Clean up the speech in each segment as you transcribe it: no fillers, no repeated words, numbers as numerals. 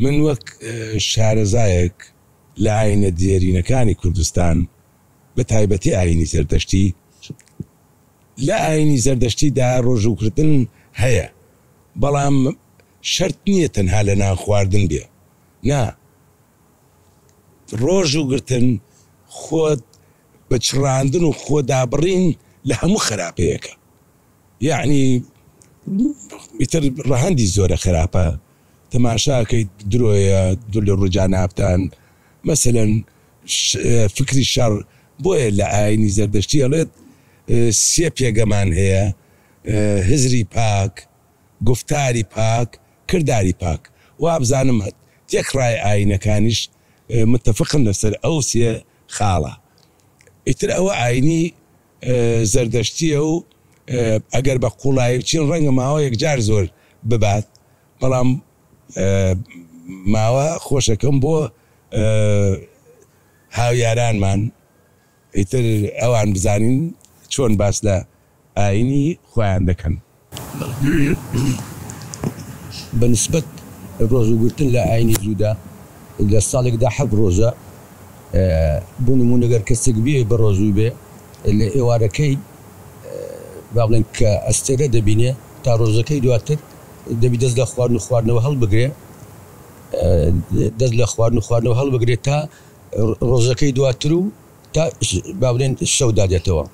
من وەک شارەزایەک لە ئاینە دێرینەکانی کوردستان بە تایبەتی ئاینی زەردەشتی، لە ئاینی زەردەشتیدا ڕۆژووکردن هەیە، بەڵام شەرت نییە تەنها لە نان خواردن بێ، نا، ڕۆژووگرتن خۆت بچڕاندن و خۆ دابڕین لە هەموو خراپەیەکە، یەعنی ئیتر ڕەهەندی زۆرە خراپە، تەماشاکەیت درۆیە لە ڕووی جانابتان، مەسەلەن فکری شەڕ، بۆیە لە ئاینی زەردەشتی ئەڵێت سێ پێگەمان هەیە، هزری پاک، گوفتاری پاک، کرداری پاک، وابزانم تێکڕای ئاینەکانیش متفقن لەسەر ئەو سێ خاڵە، ئیتر ئەوە ئاینی زەردەشتیە و ئەگەر بە قوڵایی بچین ڕەنگە ماوە یەکجار زۆر ببات، بەڵام ماوە خۆشەکەم بۆ هاویارانمان ئیتر ئەوان بزانین چۆن باس لە ئاینی خۆیان دەکەن. بە نسبەت ڕۆژووگرتن لە ئاینی جوودا لە ساڵێکدا حەفت ڕۆژە، بۆ نموونە گەر کەسێک بێ بە ڕۆژوو بێ لە ئێوارەکەی با بڵێن کە ئەستێرە دەبینێ تا ڕۆژەکەی دواتر دەبی دەست لە خواردن و خواردنەوە هەڵبگرێ دەست لە خواردن و خواردنەوە هەڵبگرێت تا ڕۆژەکەی دواتر و تا با بڵێن شەو دادێتەوە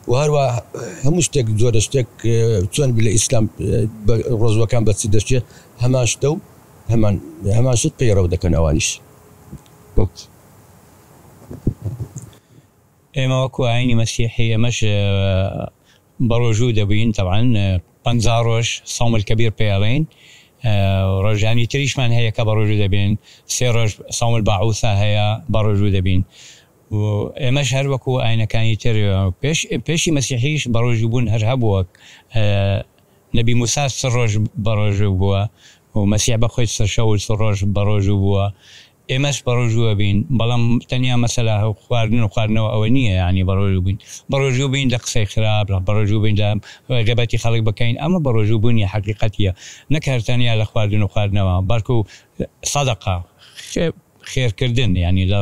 و هەروە هەموو شتێک جۆرە شتێک چۆن لە ئیسلام ڕۆژوەکان بە چ دەشتێ هەمان شتە و هەمان هەمان شت پەیڕەو دەکەن ئەوانیش. ئێمە وەکو ئاینی مەسیحی ئێمەش بەڕۆژوو دەبین تەبعەن 50 ڕۆژ صوم الکبیر پێی ئەڵێین ڕۆژانی تریشمان هەیە کە بەڕۆژوو دەبین سێ ڕۆژ صوم الباعوثە هەیە بەڕۆژوو دەبین و ئێمەش هەر وەکو ئاینەکانی تر پێش پێشی مەسیحیش بەڕۆژوو بوون هەر هەبووە نەبی موسا چ ڕۆژ بەڕۆژوو بووە و مەسیح بەخۆی چ شەو و چ ڕۆژ بەڕۆژوو بووە ئێمەش بەڕۆژووە بین بەڵام تەنیا مەسەلە خواردن و خواردنەوە ئەوە نییە یانی بەڕۆژوو بین بەڕۆژوو بین لە قسەی خراپ بەڕۆژوو بین لە غیبەتی خەڵک بکەین ئەمە بەڕۆژوو بوونی حەقیقەتیە نەک هەر تەنیا لە خواردن و خواردنەوە بەڵکو سەدەقە خێرکردن یانی لە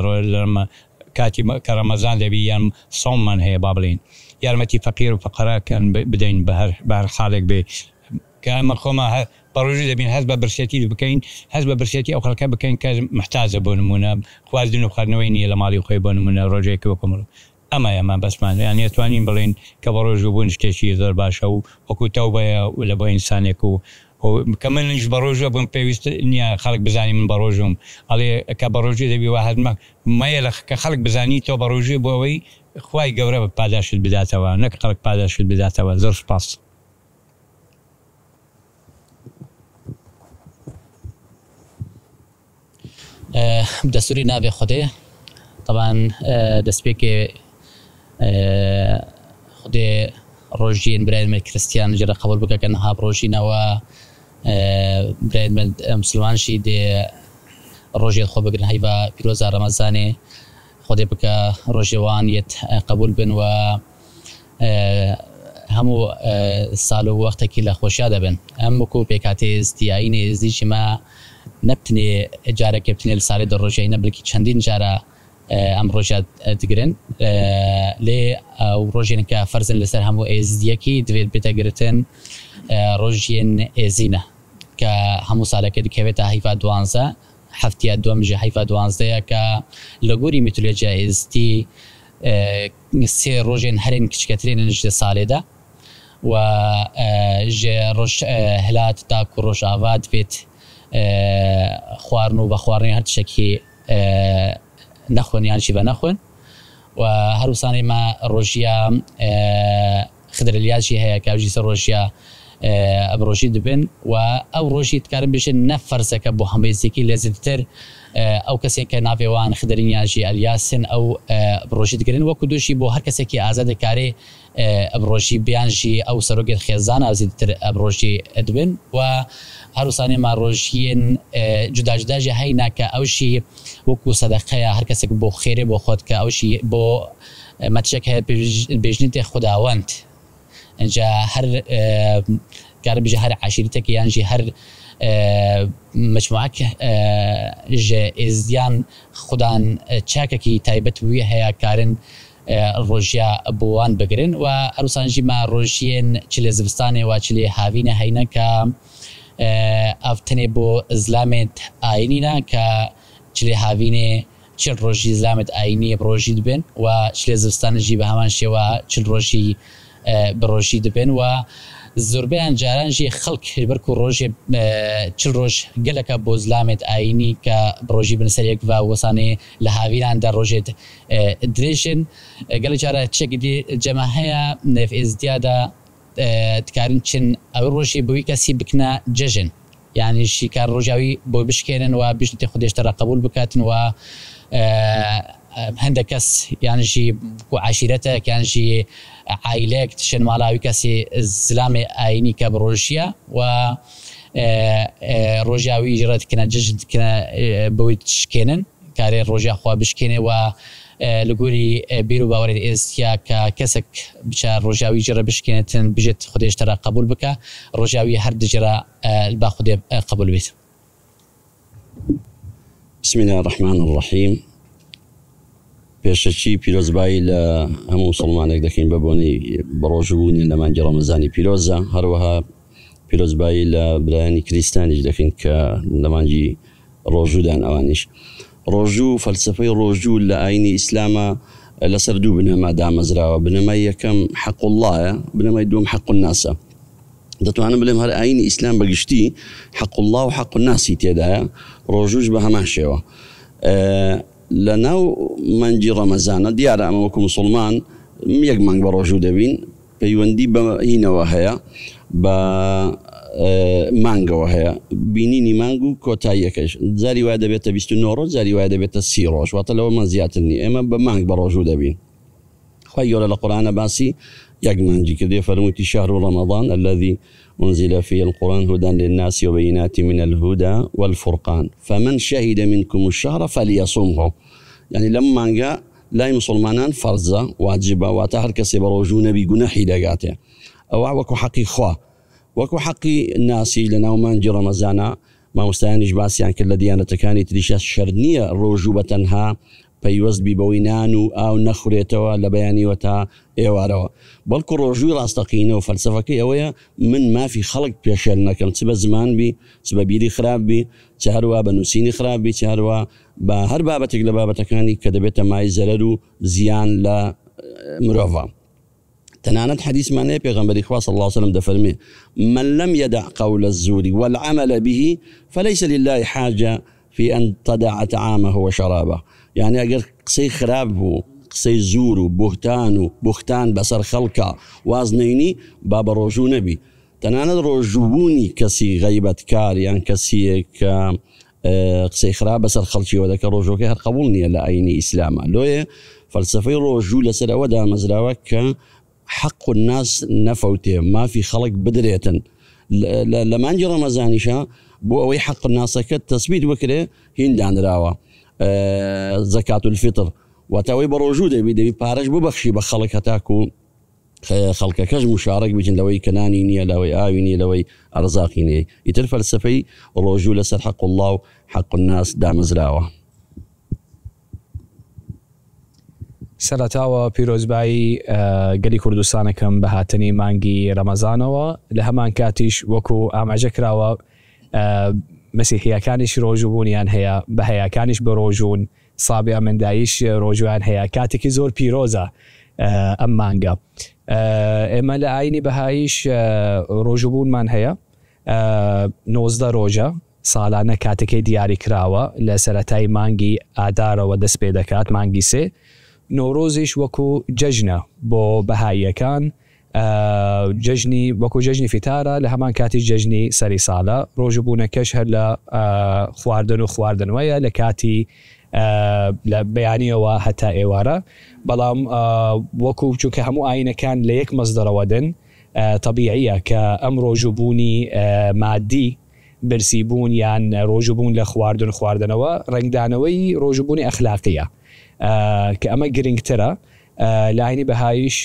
کاتی کە ڕەمەزان دەبی یان سەوممان هەیە با بڵێین یارمەتی فەقیر و فەقەراکان بدەین بە هەر بە هەر حاڵێک بێ کە ئەمە خۆمان هەر بەڕۆژوو دەبین هەست بە برسێتی بکەین هەست بە برسێتی ئەو خەڵکە بکەین کە محتاجە بۆ نموونە خواردن و خواردنەوەی نییە لە ماڵی خۆی بۆ نموونە ڕۆژێک وەکو مرۆ ئەمەیە مەبەستمان یانی ئەتوانین بڵێین کە بەڕۆژوو بوون شتێکی زۆر باشە و وەکو تەوبەیە لە بۆ ئینسانێک و کە منیش بەڕۆژوو بووم پێویست نییە خەڵک بزانی من بەڕۆژووم ئەڵێ کە بەڕۆژوو دەبی وا هەست مە مەیەلە کە خەڵک بزانی تۆ بەڕۆژووی بۆ ئەوەی خوای گەورە پاداشتت بداتەوە نەک خەڵک پاداشتت بداتەوە زۆر سوپاس. دەستوری ناڤێ خودێ تەبعەن دەستپێکێ خودێ ڕۆژین براێن مە کریستیان جرە قەبوول بکە کە نها بڕۆژینەوە براێن مە مسلمانشی دێ ڕۆژێت خۆ بگرن هەیڤا پیرۆزا ڕەمەزانێ خودێ بکە ڕۆژێ وان یەت قەبوول بن و هەموو سال و وەختێکی لە خۆشیا دەبن. ئەم وەکوو پێکهاتەی ئێزدی ئایینی ئێزدیی مە نە بتنێ جارەکێ بتنێ لە سالێ دە ڕۆژیای نە بلکی چەندین جارە ئەم ڕۆژیا دگرن لێ ئەو ڕۆژێن کە فەرزن لەسەر هەموو ئێزدیەکی دڤێت بێتە گرتن ڕۆژیێن ئێزینە کە هەموو سالەکێ دکەوێتە هەیڤا دوانزە هەفتیا دوەم ژە هەیڤا دوانزدەیە کە لە گۆری میتۆلۆژیا ئێزدی سێ ڕۆژێن هەرێن کچکەترێنن ژە سالێدا و ژە ڕۆژ هلات تاکو ڕۆژاڤا دڤێت خوارن و ڤەخوارنێ هەر تشەکی نەخۆن یانژی ڤەنەخۆن و هەروسان ئێمە ڕۆژیا خدر الیاس ژی هەیە کە ئەو ژی سەر ڕۆژیا ڕۆژی دبن و ئەو ڕۆژی دکارن بێژن نە فەرزەکە بۆ هەمەیزێکی لێ زیدتر ئەو کەسێک کە ناڤێ وان خدرین یان ژی ئەلیاسن ئەو ڕۆژی دگرن وەکو دوژی بۆ هەر کەسێکی ئازا دکارێ ڕۆژی بیان ژی ئەو سەرۆکێت خێزانە زیدتر ڕۆژی دبن و هەروسانێ ما ڕۆژیێن جودا جودا ژی هەینا کە ئەوشی وەکو سەدەقەیە هەر کەسێک بۆ خێرێ بۆ خۆت کە ئەوشی بۆ مەتشێک هەیە بێژنیتێ خوداوەند. ئینجا هەر کارە بژە هەر عەشیرتێک یانژی هەر مەجموعەک ژە ئێزدیان خودان چاکەکی تایبەت وی هەیە کارن ڕۆژیا بۆ وان بگرن و هەروسانژی مە ڕۆژیێن چ لێ زڤستانێ و چ لێ هاڤینە هەینە کە ئەڤ تەنێ بۆ زلامێت ئاینینە کە چ لێ هاڤینێ چل ڕۆژی زلامێت ئاینیێ بڕۆژی دبێن و چ لێ زڤستانژی بە هەمان شێوە چل ڕۆژی بڕۆژی دبێن و زۆربەیان جارانژی خەڵک بەرکوو ڕۆژێ چل ڕۆژ گەلەکە بۆ زلامێت ئاینی کە بڕۆژی بن سەر یەک ڤ وەسانێ لە هاڤینان دە ڕۆژێت درێژن گەلە جارە چێک دی جەمە هەیە نێف ئێزدیادا دکارن چن ئەو ڕۆژی بوی کەسی بکنە جەژن یانی شیکار ڕۆژاوی بۆ بشکێنن و بژنتێ خودێشتە ڕە قەبوول بکاتن و هەندێک کەس یانژی کو عەشیرەتێک یانژی عایلەیەک تشن ماڵاوی کەسی زلامێ ئاینی کە بڕۆژیە و ڕۆژاوی ڕە دکنە جەژن دکنە بۆی شکێنن کارێ ڕۆژیا خوا بشکێنێ و لە گۆری بیر و باوەرێ ئێزدیا کە کەسێک بچە ڕۆژاوی جڕە بشکێنێتن بژێت خودێشتە ڕە قەبوول بکە ڕۆژاوی هەر دجرە با خودێ قەبوول بیت. بسم اللە الرحمن الرحیم پێشەکی پیرۆزبایی لە هەموو موسڵمانێک دەکەین بە بۆنەی بەڕۆژووبوونیان لە مانگی ڕەمەزانی پیرۆزە هەروەها پیرۆزبایی لە برایانی کریستانیش دەکەین کە لە مانگی ڕۆژوودان ئەوانیش ڕۆژوو فەلسەفەی ڕۆژوو لە ئاینی ئیسلامە لەسەر دوو بنەما دامەزراوە بنەمای یەکەم حەق اللهە بنەمای دووەم حەق الناسە دەتوانم بلێم هەر ئاینی ئیسلام بە گشتی حەق اللە و حەق الناسی تێدایە ڕۆژووش بە هەمان شێوە لە ناو مانگی ڕەمەزانە دیارە ئەمە وەکو مسوڵمان یەک مانگ بە ڕۆژوو دەبین پەیوەندی بە هینەوە هەیە بە مانگەوە هەیە بینینی مانگ و کۆتاییەکەش جاری وایە دەبێتە 29 ڕۆژ جاری وایە دەبێتە سی ڕۆژ واتە لەوەمان زیاتر نییە ئێمە بە مانگ بە ڕۆژوو دەبین خوای گەورە لە قورئانا باسی یەک مانگی کردیە فەرموویتی شهر رمضان الذی انزل فیه القرآن هدی للناس وبینات من الهدی والفرقان فمن شهد منکم الشهر فلیصمه یعنی لەم مانگە لای مسوڵمانان فەرزە واجبە واتە هەر کەسێ بە ڕۆژوو نەبی گوناحی دەگاتێ ئەوە وەکو حەقی خوا وەکو حەقی ناسی لە ناو مانگی ڕەمەزانا مامۆستایانیش باسیان کرد لە دیانەتەکانی تریشا شەرت نییە ڕۆژوو بە تەنها پەیوەست بی بەوەی نان و ئاو نەخورێتەوە لە بەیانیوە تا ئێوارەوە بەڵکو ڕۆژووی ڕاستەقینە و فەلسەفەکەی ئەوەیە من مافی خەڵک پێشێل نەکەم چ بە زمان بی چ بە بیری خراپ بی چ هەروا بە نووسینی خراپ بی چ هەروا بە هەر بابەتێک لە بابەتەکانی کە دەبێتە مای زەرەر و زیان لە مرۆڤ. تەنانەت حەدیثمان هەیە پێغەمبەری خوا صلی اللە علیه وسلم دەفەرمێ من لم يدع قول الزور والعمل به فليس لله حاجة في أن تدع طعامه وشرابه یعنی ئەگەر قسەی خراپ بوو قسەی زور و بوهتان و بوختان بەسەر خەڵکا واز نەینی با بە ڕۆژوو نەبی تەنانەت ڕۆژووبوونی کەسی غەیبەتکار یان کەسیەک کە قسەی خراپ بەسەر خەڵکیەوە دەکە ڕۆژوەکەی هەر قبوڵ نییە لە ئاینی ئیسلامە لۆیە فەلسەفەی ڕۆژوو لەسەر ئەوە دامەزراوە کە حەق الناس نەفەوتێ مافی خەڵک بدرێتن لە مانگی ڕەمەزانیشە بۆ ئەوەی حەق الناسەکە تەسبیت بکرێ هین دانراوە زەکات الفطر واتە ئەوەی بە ڕۆژوو دەبی دەبی پارەش ببەخشی بە خەڵک هەتاکو خەڵکەکەش موشارەک بچن لەوەی کە نانی نییە، لەوەی ئاوی نییە، لەوەی ئەرزاقی نییە. ئیتر فەلسەفەی ڕۆژوو لەسەر حەق اللە و حەق الناس دامەزراوە. سەرەتاوە پیرۆزبایی گەلی کوردستان ئەکەم بە هاتنی مانگی رەمەزانەوە، لە هەمان کاتیش وەکو ئاماژە کراوە مەسیحییەکانیش رۆژووبوونیان هەیە، بەهەیاکانیش بەرۆژوون، سابیع مندایش ڕۆژویان هەیە کاتێکی زۆر پیرۆزە ئەم مانگە ئێمە لە ئاینی بەهاییش ڕۆژوبوونمان هەیە 19 ڕۆژە ساڵانە کاتەکەی دیاری کراوە لە سەرەتای مانگی ئادارەوە دەست پێ دەکات مانگی سێ نۆرۆزیش وەکو جەژنە بۆ بەهاییەکان جەژنی وەکو جەژنی فیتارە لە هەمان کاتیش جەژنی سەری ساڵە، ڕۆژووبوونەکەش هەر لە خواردن و خواردنەوەیە لە کاتی لە بەیانیەوە هەتا ئێوارە، بەڵام وەکو چونکە هەموو ئاینەکان لە یەک مەسدەرەوە دێن تەبیعیە کە ئەم ڕۆژووبوونی مادی برسیبوون یان ڕۆژووبوون لە خواردن خواردنەوە ڕەنگدانەوەی ڕۆژووبوونی ئەخلاقیە کە ئەمە گرنگترە. لە ئاینی بەهاییش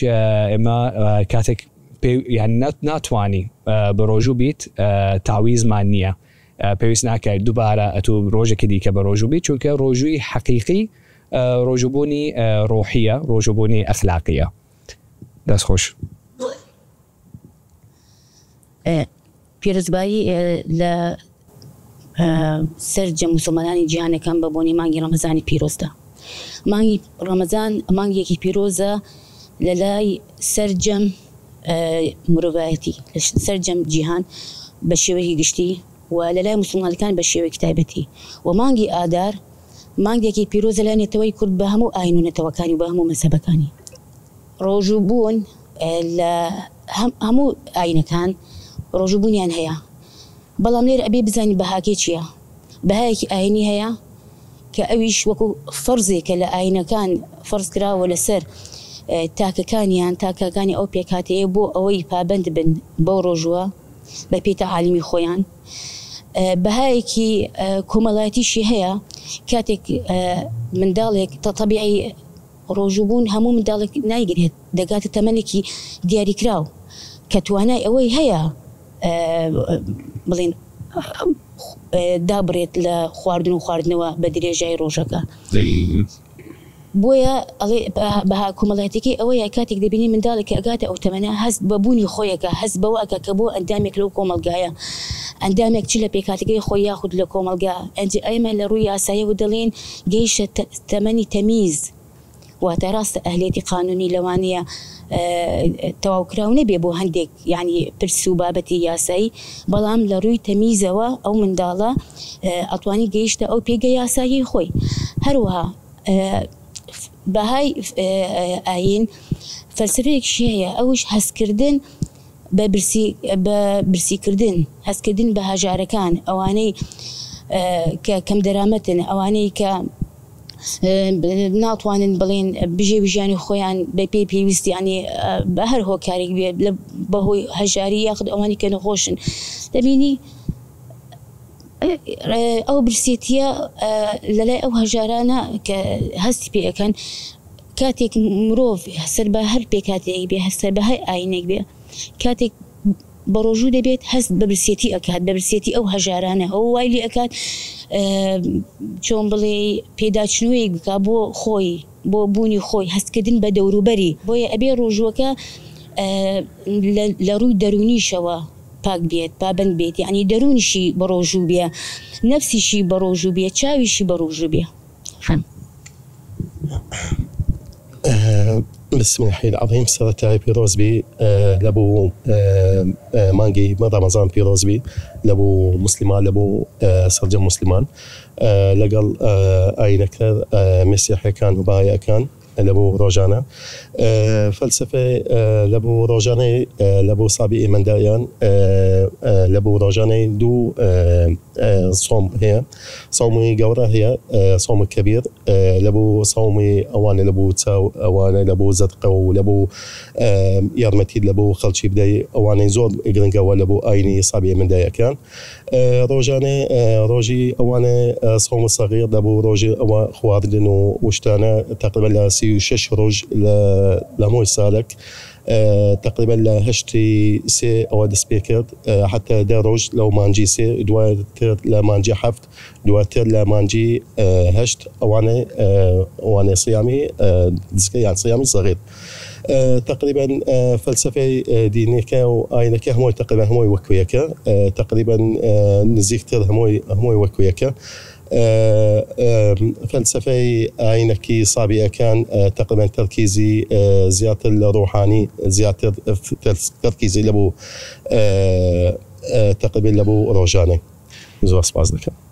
ئێمە کاتێک پێ یان ناتوانی بە ڕۆژوو بیت تاویزمان نییە پێویست ناکات دووبارە ئەتوو ڕۆژێکی دیکە بە ڕۆژوو بیت چونکە ڕۆژووی حەقیقی ڕۆژووبوونی ڕۆحیە ڕۆژووبوونی ئەخلاقیە دەست خۆش. پیرۆزبایی لە سەرجەم موسڵمانانی جیهان ئەکەم بە بۆنەی مانگی ڕەمەزانی پیرۆزدا. مانگی ڕەمەزان مانگێکی پیرۆزە لە لای سەرجەم مرۆڤایەتی لە سەرجەم جیهان بە شێوەیەکی گشتی و لە لای موسڵمانەکان بە شێوەیەکی تایبەتی و مانگی ئادار مانگێکی پیرۆزە لای نەتەوەی کورد بە هەموو ئاین و نەتەوەکانی و بە هەموو مەزهەبەکانی. ڕۆژوو بوون لە هەموو ئاینەکان ڕۆژوو بوونیان هەیە بەڵام لێرە ئەبێ بزانین بەهاکەی چیە بەهایەکی ئاینی هەیە کە ئەویش وەکو فەرزێکە لە ئاینەکان فەرز کراوە لەسەر تاکەکانیان تاکەکانی ئەو پێکهاتەیە بۆ ئەوەی پابەند بن بەو ڕۆژووە بە پێی تەعالیمی خۆیان بەهایەکی کۆمەڵایەتیشی هەیە کاتێک منداڵێک تەبیعی ڕۆژووبوون هەموو منداڵێک نایگرێت، دەگاتە تەمەنێکی دیاریکراو کە توانای ئەوەی هەیە بڵێین دابڕێت لە خواردن و خواردنەوە بە درێژای ڕۆژەکە. بۆیە ئەڵێ بەها کۆمەڵایەتیەکەی ئەوەیە کاتێک دەبینی منداڵێک کە ئەگاتە ئەو تەمەنە هەست بە بوونی خۆی ئەکا، هەست بەوە ئەکا کە بووە ئەندامێک لەو کۆمەڵگایە، ئەندامێک چ لە پێکهاتەکەی خۆی یاخود لە کۆمەڵگا. ئەنجا ئێمە لە ڕووی یاساییەوە دەڵێین گەیشتە تەمەنی تەمیز، واتە ڕاستە ئەهلیەتی قانونی لەوانەیە تەواوکراو نەبێ بۆ هەندێک یانی پرس و بابەتی یاسایی، بەڵام لە ڕووی تەمیزەوە ئەو منداڵە ئەتوانی گەیشتە ئەو پێگە یاساییەی خۆی. هەروەها بەهای ئایین فەلسەفەیەکیشی هەیە ئەویش هەستکردن بە برسی بە برسیکردن، هەستکردن بە هەژارەکان، ئەوانەی کە کەمدەرامەتن، ئەوانەی کە ناتوانن بڵێن بژێوی ژیانی خۆیان بە پێی پێویست یانی بە هەر هۆکارێک بێت لە بەهۆی هەژاری یاخود ئەوانی کە نەخۆشن دەبینی ئەو برسێتیە لەلای ئەو هەژارانە کە هەستی پێ ئەکەن کاتێک مرۆڤ سەر بە هەر پێکهاتەیەک بێ سەر بە هەر ئاینێک بێ کاتێک بەڕۆژوو دەبێت هەست بە برسێتی ئەکات بە برسێتی ئەو هەژارانە ئەو وای لێ ئەکات چۆن بڵێی پێداچنەوەیەک بکا بۆ خۆی بۆ بوونی خۆی هەستکردن بە دەوروبەری بۆیە ئەبێ ڕۆژووەکە لە ڕووی دەروونیشەوە پاک بێت پابەند بێت یەعنی دەروونیشی بەڕۆژوو بێ نەفسیشی بەڕۆژوو بێ چاویشی بەڕۆژوو بێ. بسم الحی العظیم سەرەتای پیرۆز بی لە بۆ مانگی ڕەمەزان پیرۆز بی لە بۆ موسلیمان لە بۆ سەرجەم موسلیمان لەگەڵ ئاینەکە مەسیحەکان و بەهایەکان لە بۆ ڕۆژانە فەلسەفەی لە بۆ ڕۆژانەی لە بۆ سابی ئێمەندایان لە بۆ ڕۆژانەی دوو سۆم هەیە سەومی گەورە هەیە سەوم کەبیر لە بۆ سەومی ئەوانە لە بۆ چاو ئەوانە لە بۆ زەدقە و لە بۆ یارمەتی لە بۆ خەڵکی بدەی ئەوانەی زۆر گرنگەوە لە بۆ ئاینی سابی مندایەکان ڕۆژانە ڕۆژی ئەوانە سەوم سەغیر لە بۆ ڕۆژی ئەوە خواردن و وشتانە تقریبا لە 36 ڕۆژ لە مۆی سالک تقریبا لە هەشتی سێ ئەوە دەست پێ کرد حتا دە ڕۆژ لەو مانجی سێ دواتر لە مانجی حەفت دواتر لە مانجی هەشت ئەوانە ئەوانە سیامی دسکە یان سیامی سەغیر تقریبا فەلسەفەی دینەکە و ئاینەکە هەمووی تقریبا هەمووی وەکویەکە تقریبا نزیکتر هەمووی هەمووی وەکویەکە فەلسەفەی ئاینەکی سابیئەکان تەقریبەن تەرکیزی زیاتر لە ڕۆحانی زیاتر تەرکیزی لە بۆ تەقریبەن لە بۆ ڕۆژانەی. زۆر سپاس دەکەم.